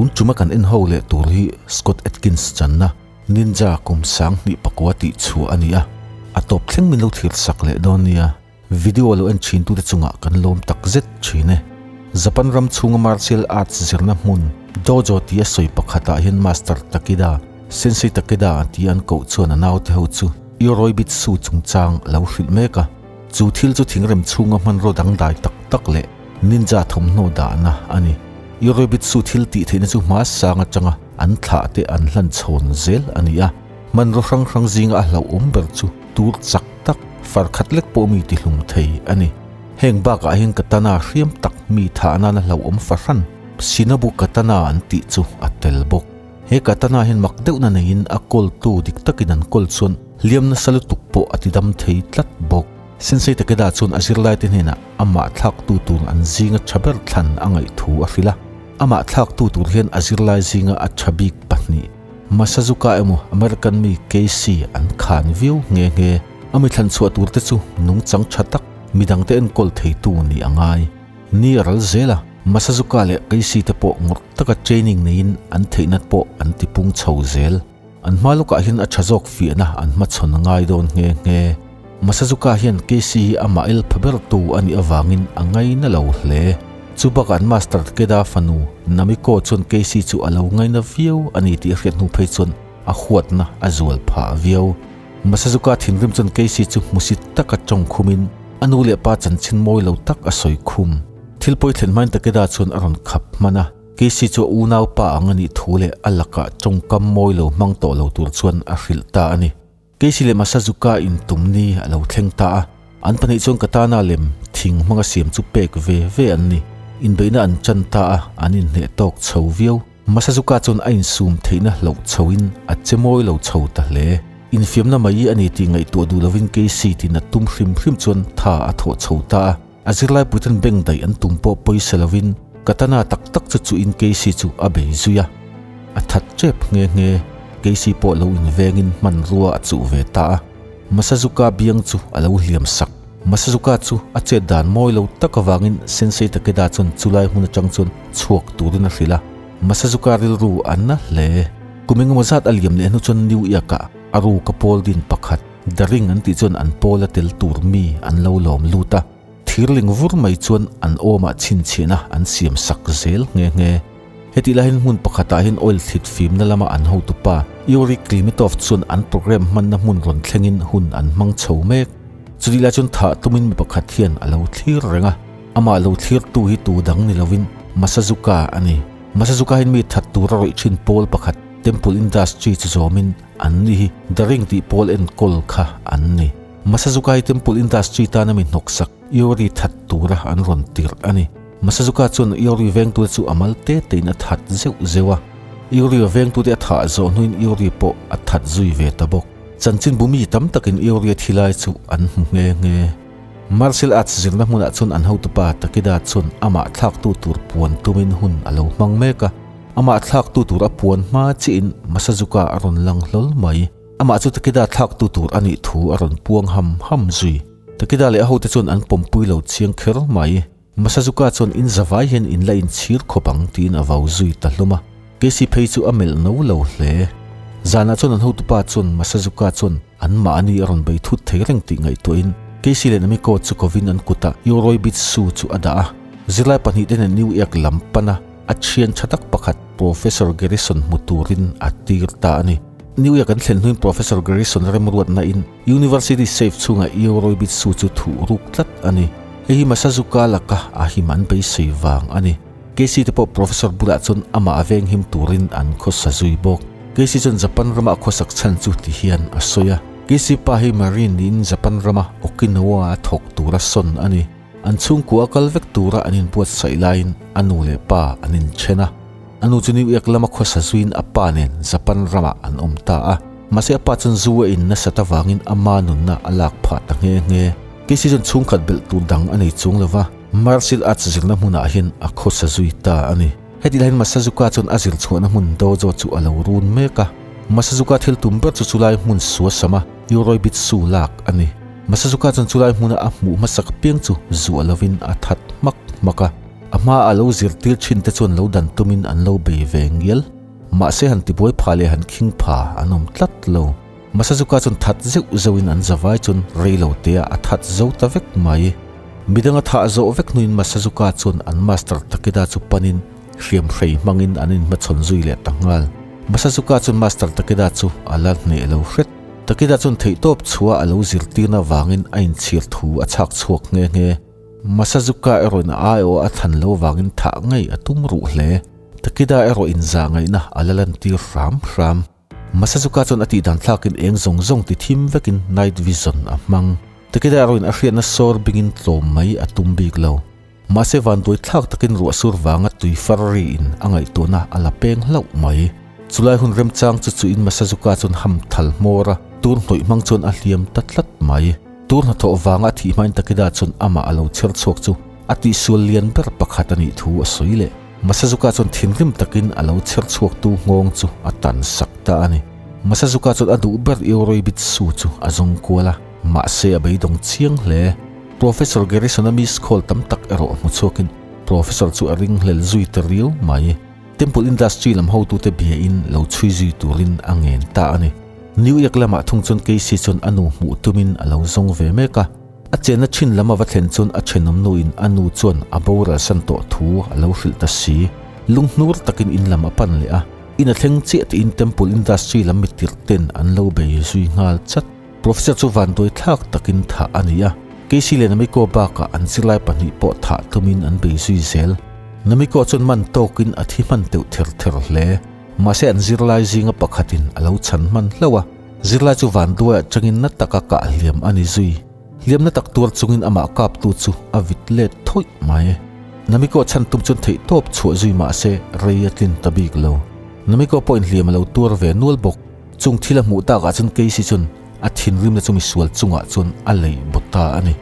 Tun tuma kan en ho leh tur hi Scott Adkins channa Ninja kum 2009 tih chhuah a ni a, a tawp thleng min lo thlir sak leh dawn nia. Video lo en thin tute chungah kan lawm tak zet thin e. Japan ram chhunga martial arts zirna hmun dojo tia sawi pakhatah hian Master Takeda, Sensei Takeda tia an koh chuan a naute ho chu Yoroibitsu chungchang a lo hrilh mek a. Chu thil chu thingrem chhunga hmanraw dangdai tak tak leh ninja thawmhnaw dahna a ni. Yoroibitsu thil tih theihna chu hma sang atanga an thlah te an hlan chhawn zel a ni a. Hmanraw hrang hrang zinga a hlauhawm ber chu tur chak tak, far khat lek pawh mi tihlum thei a ni. Heng bakah hian katana hriam tak mi thah nana hlauhawm fahran Shinobu Katana an tih chu a tel bawk. He katana hian mak deuhna neiin a kawltu dik takin an kawl chuan hliam nasa lutuk pawh a tidam thei tlat bawk. Sensei Takeda chuan a zirlaite hnenah amah thlaktu tur an zinga tha ber thlan a ngaih thu a hrilh a. Amah thlaktu tur hian a zirlai zinga a tha bik pahnih, Masazuka emaw American mi Casey an khan viau nghe nghe. A mi thlan chhuah turte chu nungchang tha tak, midangte enkawl theitu nih a ngai. Ni a ral zel a, Masazuka leh Casey te pawh ngawrh taka training neiin an theihna pawh an tipung chho zel. An hma lawkah hian a tha zawk fiahna an hmachhawn a ngai dawn nghe nghe. Masazuka hian Casey hi amah el pha ber tu a nih avangin a ngaina lo hle. Chu bakah an master Takeda fanu Namiko chuan Casey chu a lo ngaina viau a ni tih a hriat hnu phei chuan a huatna a zual phah viau. Masazuka thinrim chuan Casey chu hmusit taka tawng khumin a nu leh pa chanchin mawi lo tak a sawi khum. Thil pawi thlen hmain Takeda chuan a rawn khap hman a, Casey chu a unau pa ang a nih thu leh a lakah tawngkam mawi lo hmang tawh lo tur chuan a hrilh ta a ni. Casey leh Masazuka intum ni a lo thleng ta a, an pahnih chuan katana lem thing hmanga siam chu pek ve ve an ni. Inbeihna an chan ta a, an inhneh tawk chho viau. Masazuka chuan a insum theihna hlauh chhoin a che mawi lo chho ta hle. Infiamna mai a ni tih ngaihtuah duh lovin Casey tin a tum hrim hrim chuan tha a thawh chho ta a. A zirlai puiten beng daih an tum pawh pawisa lovin katana tak tak chu chuhin Casey chu a bei zui a. A that tep nghe nghe. Casey pawh lo invengin hmanrua a chuh ve ta a. Masazuka biang chu a lo hliam sak. Masazuka chu a chet dan mawi lo tak avangin Sensei Takeda chuan chulai hmun atang chuan chhuak turin a hrilh a. Masazuka rilru a na hle. Kum engemaw zat a liam leh hnu chuan New York-ah a ruka pawl din pakhat, The Ring an tih chuan an pawl a tel tur mi an lo lawm lut a. Thirling vur mai chuan an awmah chhinchhiahna an siam sak zel nghe nghe. Heti lahin hmun pakhatah hian oil thlit fimna lama an hotupa Yuri Klimitov chuan an program hmanna hmun rawn thlengin hun an hmang chho mek. Chutih lai chuan thah tumin mi pakhat hian a lo thlir reng a, amah lo thlirtu hi tu dang ni lovin Masazuka a ni. Masazuka hian mi that tura rawih thin pawl pakhat Temple Industry chu zawmin an ni hi The Ring tih pawl enkawl kha an ni. Masazuka hi Temple Industry tana mi hnawksak Yuri that tura an rawn tirh a ni. Masazuka chuan Iori vengtute chu a mal te tein a that zeuh zeuh a. Iori a vengtute a thah zawh hnuin Iori pawh a that zui ve ta bawk. Chanchinbu mi tam takin Iori a thi lai chu an hmu nghe nghe. Martial arts zirna hmunah chuan an hotupa Takeda chuan amah thlaktu tur puan tumin hun a lo hmang mek a. Amah thlaktu tur a puan hma chiahin Masazuka a rawn lang hlawl mai. Amah chu Takeda thlaktu tur a nih thu a rawn puang ham ham zui. Takeda leh a hote chuan an pawmpui lo chiang kher mai. Masazuka chuan in zavai hian in la inchhir khawp ang tiin a vau zui ta hlawm a. Casey phei chu a melh no lo hle. Zanah chuan an hotupa chuan Masazuka chuan an mahni a rawn bei thut thei reng tih ngaihtuahin Casey leh Namiko chu kovin an kutah Yoroibitsu chu a dah a. Zirlai pahnih te nen New York lam pana a thian tha tak pakhat Professor Garrison hmu turin a tir ta a ni. New York an thlen hnuin Professor Garrison remruatna in University safe chhungah Yoroibitsu chu thuh ruk tlat a ni. Hei hi Masazuka laka a him an beisei vang a ni. Casey te pawh Professor bulah chuan amah a venghim turin an khawsa zui bawk. Casey chuan Japan rama a khawsak chhan chu ti hian a sawi a. Casey pa hi Marine niin Japan rama Okinawa a thawk tura sawn a ni. An chhungkua a kal vek tura an inbuatsaih laiin a nu leh pa an inthen a. A nu chu New York lama khawsa zuiin a pa nen Japan ramah an awm ta a. Mahse a pa chuan zu a in nasat avangin ama nunna a lak phah ta nghe nghe. Casey chuan chhungkhat belh tur dang a nei chung lo va, martial arts zirna hmunah hian a khawsa zui ta a ni. Heti lahin Masazuka chuan a zir chhuahna hmun dojo chu a lo run mek a. Masazuka thil tum ber chu chulai hmun sua sama Yoroibitsu lak a ni. Masazuka chuan chulai hmuna a hmuh hmasak piang chu zuah lovin a that hmak hmak a. A hmaa a lo zirtir thin te chuan lo dan tumin an lo bei ve ngial. Mahse han tibuai pha leh han khing pha an awm tlat lo. Masazuka chuan that zeuh zeuhin an zavai chuan rei lo tea a that zo ta vek mai. Midanga thah zawh vek hnuin Masazuka chuan an master Takeda chu panin hriam hrei hmangin an inhmachhawn zui leh ta nghal. Masazuka chuan master Takeda chu a la hneh lo hret. Takeda chuan theihtawp chhuah a lo zirtirna vangin a inchhir thu a chhak chhuak nghe nghe. Masazuka erawhin a aiawh a thlan lo vangin thah ngei a tum ruh hle. Takeda erawh inzah ngaihna a la lantir hram hram. Masazuka chuan a tihdan thlakin eng zawng zawng ti thim vekin night vision a hmang. Takeda erawhin a hriatna sawr bingin tlawm mai a tum bik lo. Mahse vanduai thlak takin ruah sur vanga tui far riin a ngaihtuahna a la peng hlauh mai. Chulai hun remchang chu chuin Masazuka chuan ham thal hmawr a, tur hnawih hmang chuan a hliam ta tlat mai. Tur hnathawh vanga a thih hmain Takeda chuan amah a lo chher chhuak chu a tihsual lian ber pakhat a nih thu a sawi leh. Masazuka chuan thinrim takin a lo chher chhuaktu nghawng chu a tan sak ta a ni. Masazuka chuan a duh ber Yoroibitsu chu a zawng kual a, mahse a beidawng chiang hle. Professor Garrison-a miss call tam tak erawh hmu chhuakin Professor chu a ringhlel zui ta riau mai. Temple Industry lam hotute biain lo chhui zui turin a ngen ta a ni. New York lamah thung chuan Casey chuan a nu hmuh tumin a lo zawng ve mek a. A chenna thin lam a va thlen chuan a thenawm nuin a nu chuan a boral san tawh thu a lo hrilh ta si. Lunghnur takin in lam a pan leh a, in a thleng chiah tiin Temple Industry lam mitirh ten an lo bei zui nghal chat. Professor chu vanduai thlak takin thah a ni a, Casey leh Namiko bakah an zirlai pahnih pawh thah tumin an bei zui zel. Namiko chuan man tawkin a thi hman teuh ther ther hle. Mahse an zirlai zinga pakhatin a lo chhan hman hlauh a. Zirlai chu vanduai atangin na taka kah hliam a ni zui. Hliamna tak tuar chungin amah kaptu chu a vit let thawih mai. Namiko chhan tum chuan theih tawp chhuah zui mah se rei a tlin ta bik lo. Namiko pawhin hliam a lo tuar ve nual bawk. Chung thil a hmuh takah chuan Casey chuan a thinrimna chu misual chungah chuan a lei bawt ta a ni.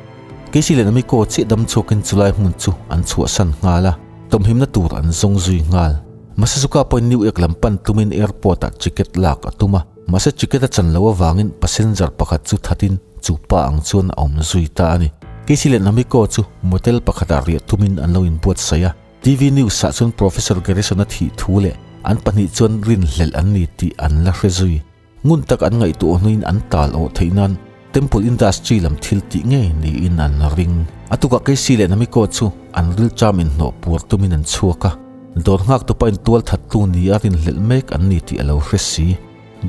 Casey leh Namiko chiah dam chhuakin chulai hmun chu an chhuahsan nghal a, tawmhimna tur an zawng zui nghal. Masazuka pawhin New York lam pan tumin airport ah ticket lak a tum a. Mahse ticket a chan loh avangin passenger pakhat chu thatin chu pa ang chuan a awm zui ta a ni. Casey leh Namiko chu motel pakhatah riah tumin an lo inbuatsaih a. TV News ah chuan Professor Garrison-a thih thu leh an pahnih chuan rinhlelh an ni tih an la hre zui. Ngun tak an ngaihtuah hnuin an tal awh theih nan Temple Industry lam thil tih ngei niin an ring. A tukah Casey leh Namiko chu an rilṭam inhnawh puar tumin an chhuak a. Dawr nghak tupa in tual thattu ni a rinhlelh mek an ni tih a lo hre si.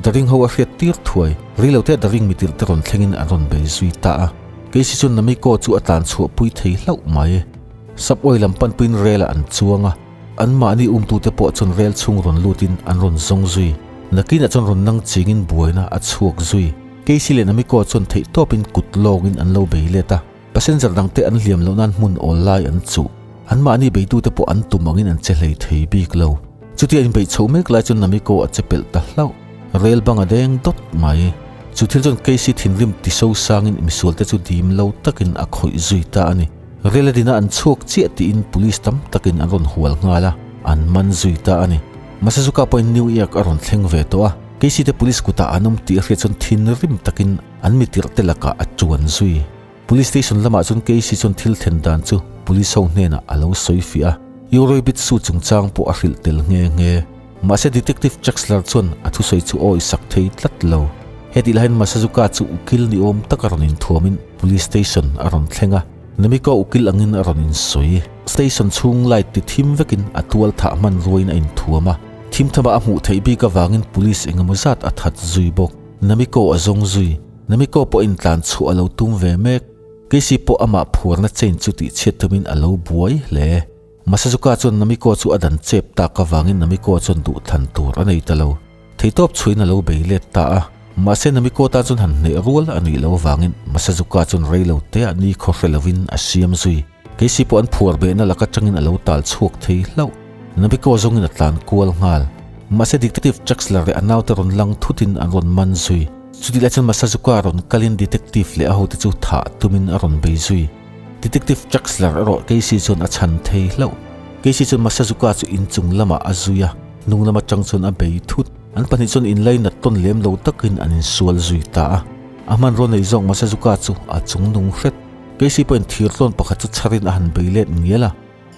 Daring ho a hriat tir thuai. Rilo te Daring mitirh te rawn thlengin an rawn bei zui ta a. Casey chuan Namiko chu a tlan chhuahpui thei hlauh mai. Subway lam panpuiin rel ah an chuang a. Anmahni umtute pawh chuan rel chhung rawn lutin an rawn zawng zui. Nakinah chuan rawn nang chingin buaina a chhuak zui. Casey leh Namiko chuan theihtawpin kut lawngin an lo bei let a. Passenger dangte an hliam loh nan hmun awl lai an chuh. Anmahni beitute pawh an tum angin an che hlei thei bik lo. Chutia inbeih chhoh mek lai chuan Namiko a che pelh ta hlauh. Rel bang a deng dawt mai. Chu thil chuan Casey thinrim ti so sangin misualte chu dim lo takin a khawih zui ta a ni. Rel a dina an chhuak chiah tiin police tam takin an rawn hual nghal a, an man zui ta a ni. Masazuka pawhin New York a rawn thleng ve tawh a, Casey te police kutah an awm tih a hriat chuan thinrim takin an mitirh te lakah a chuan zui. Police station lamah chuan Casey chuan thil thlen dan chu police ho hnenah a lo sawi fiah a, Yoroi-Bitsu chungchang pawh a hrilh tel nghe nghe. Mahse Detective Drexler chuan a thusawi chu awi sak thei tlat lo. Hetih laiin Masazuka chu ukil ni awm taka rawn inthuamin Police Station a rawn thleng a, Namiko ukil angin a rawn insawi. Station chhung light ti thim vekin a tual thah hman ruaiin a inthuam a, thim thama a hmuh theih bik avangin Police engemaw zat a that zui bawk. Namiko a zawng zui. Namiko pawh intlan chhuah a lo tum ve mek. Casey pawh amah phuarna chain chu tihchhiat tumin a lo buai hle. Masazuka chuan Namiko chu a dan chep tak avangin Namiko chuan duhthlan tur a nei ta lo. Theitawp chhuiin a lo bei let ta a. Mahse Namiko tan chuan han hneh rual a nih loh avangin Masazuka chuan rei lo teah ni khaw hre lovin a siam zui. Casey pawh an phuar behna lak atangin a lo tal chhuak thei hlauh. Namiko zawngin a tlan kual nghal. Mahse Detective Drexler leh a naute rawn lang thutin an rawn man zui. Chutih lai chuan Masazuka rawn kalin Detective leh a hote chu thah tumin a rawn bei zui. Detective Drexler erawh Casey chuan a chhan thei hlauh. Casey chuan Masazuka chu inchung lamah a zui a, hnung lam atang chuan a bei thut. An pahnih chuan inlainat tawn lem lo takin an insual zui ta a. A hmanraw nei zawk Masazuka chu a chung nung hret. Casey pawhin thir tlawn pakhat chu chharin a han bei let ngial a.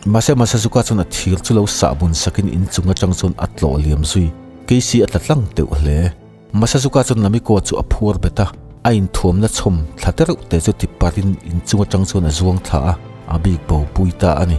Mahse Masazuka chuan a thir chu lo sah bun sakin inchung atang chuan a tlawh liam zui. Casey a tla tlang teuh hle. Masazuka chuan Namiko chu a phuar bet a, a inthuamna chhawm thla te reuh te chu ti parin inchung atang chuan a zuang thla a, a bik bo pui ta a ni.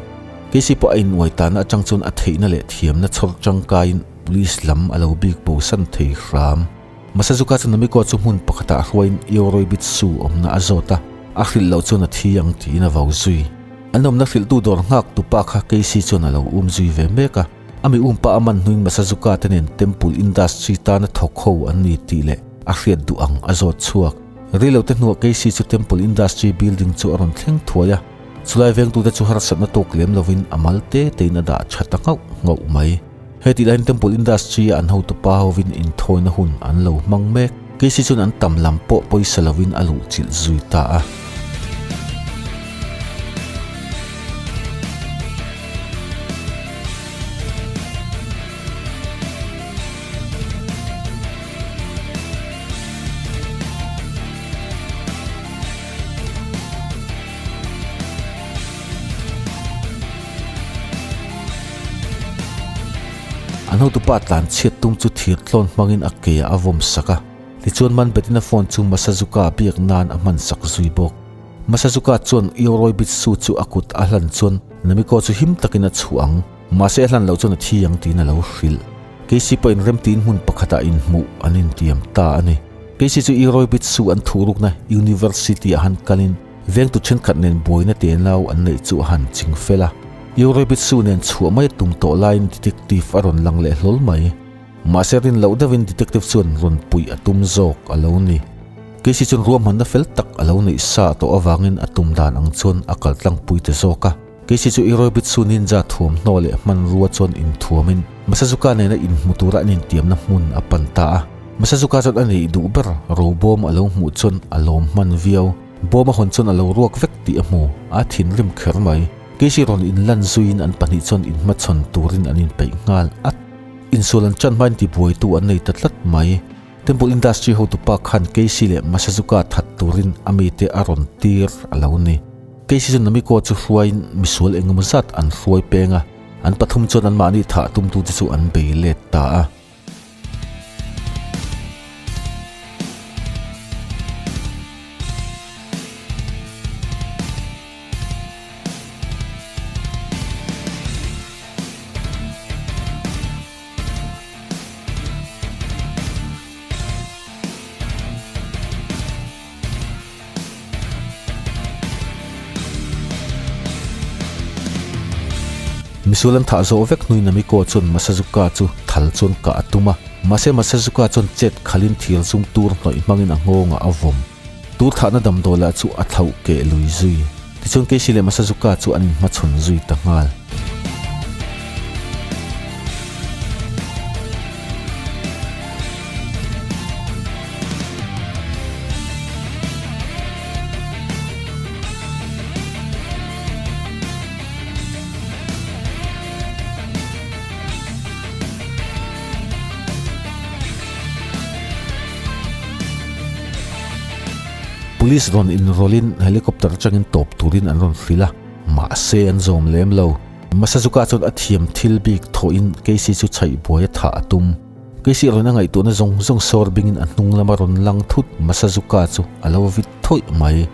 Casey pawh a inuai tahna atang chuan a theihna leh thiamna chhawr tangkaiin police lam a lo bik bo san thei hram. Masazuka chuan Namiko chu hmun pakhatah hruaiin Yoroibitsu awmna a zawt a, a hrilh loh chuan a thi ang tiin a vau zui. An awmna hrilhtu dawr nghak tupa kha Casey chuan a lo um zui ve mek a. A mi umpa a man hnuin Masazuka te nen Temple Industry tana thawk ho an ni tih leh a hriat duh ang a zawt chhuak. Reilo te hnuah Casey chu Temple Industry building chu a rawn thleng thuai a, chulai vengtute chu harsatna tawk lem lovin a mal te tein a dah tha ta nghauh nghauh mai. Heti laiin Temple Industry a an hotupa hovin inthawina hun an lo hmang mek. Casey chuan an tam lam pawh pawisa lovin a luhchilh zui ta a. An hotupa tlan chhiat tum chu thir tlawn hmangin a ke ah a vawm sak a, tichuan man betin a phone chu Masazuka biak nan a hman sak zui bawk. Masazuka chuan Yoroibitsu chu a kut a hlan chuan Namiko chu him takin a chhuah ang, mahse a hlan loh chuan a thi ang tiin a lo hrilh. Keisi pawhin remtiin hmun pakhatah inhmuh an intiam ta a ni. Keisi chu Yoroibitsu an thurukna University ah han kalin vengtu thenkhat nen buaina te nau an neih chu a han ching fel a. Yoroibitsu nen chhuah mai a tum tawh laiin detective a rawn lang leh hlawl mai. Mahse rin loh deuhin detective chuan rawn puih a tum zawk a lo ni. Casey chuan ruahmanna fel tak a lo neih sa tawh avangin a tum dan ang chuan a kal tlangpui ta zawk a. Casey chu Irobitsu ninja thuamhnaw leh hmanrua chuan inthuamin Masazuka nena inhmu tura an intiamna hmun a pan ta a. Masazuka chuan a neih duh ber robawm a lo hmuh chuan a lawm hman viau. Bawm a hawn chuan a lo ruak vek tih a hmu, a thinrim kher mai. Casey rawn inlan zuiin an pahnih chuan inhmachhawn turin an inpeih nghal at. Insual an chan hmain tibuaitu an nei ta tlat mai. Temple Industry hotupa khan Casey leh Masazuka that turin a mite a rawn tir a lo ni. Casey chuan Namiko chu hruaiin misual engemaw zat an hruai peng a, an pathum chuan anmahni thah tumtute chu an bei let ta a. Misual an thah zawh vek hnuin Namiko chuan Masazuka chu thal chuan kah a tum a, mahse Masazuka chuan chet khalin thir zum tur hnawih hmangin a nghawngah a vawm. Tur thahna damdawi lah chu a thlauh keh lui zui. Tichuan Casey leh Masazuka chu an inhmachhawn zui ta nghal. Police rawn inrawlhin helicopter atangin tawp turin an rawn hrilh a, mahse an zawm lem lo. Masazuka chuan a thiam thil bik thawhin Casey chu chhaih buai a thah a tum. Casey rawn a ngaihtuahna zawng zawng sawr bingin a hnung lama rawn lang thut Masazuka chu a lo vit thawih mai.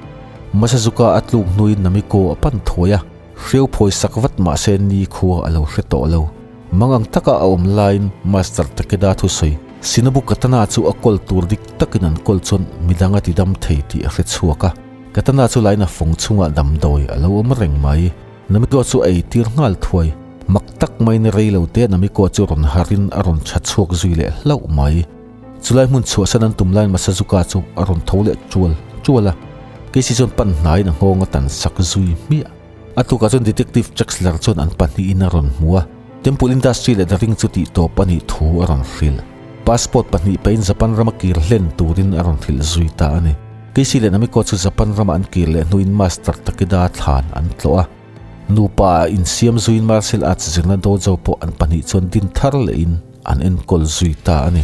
Masazuka a tluk hnuin Namiko a pan thuai a. Hreu phawi sak vat mahse ni khua a lo hre tawh lo. Mang ang taka a awm laiin Master Takeda thusawi, Shinobu Katana chu a kawl tur dik takin an kawl chuan midang a ti dam thei tih a hre chhuak a. Katana chu lain a fawng chungah damdawi a lo awm reng mai. Namiko chu a eitir nghal thuai. Mak tak maiin rei lo te Namiko chu rawn harin a rawn tha chhuak zui leh hlauh mai. Chulai hmun chhuahsan an tum laiin Masazuka chu a rawn tho leh chual chual a, Casey chuan pan hnaiin a nghawng a tan sak zui hmiah. A tukah chuan Detective Drexler chuan an pahnihin a rawn hmu a, Temple Industry leh The Ring chu tih tawp a nih thu a rawn hrilh. Passport pahnih pahin Japan rama kir hlen turin a rawn hrilh zui ta a ni. Casey leh Namiko chu Japan rama an kir leh hnuin Master Takeda thlan an tlawh a. Nupa ah insiam zuiin Martial Arts zirna dojo pawh an pahnih chuan din thar lehin an enkawl zui ta a ni.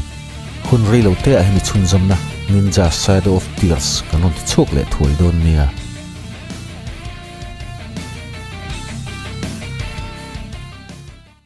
Hun rei lo te ah hian i chhunzawmna Ninja Shadow of Tears kan rawn ti chhuak leh thuai dawn nia.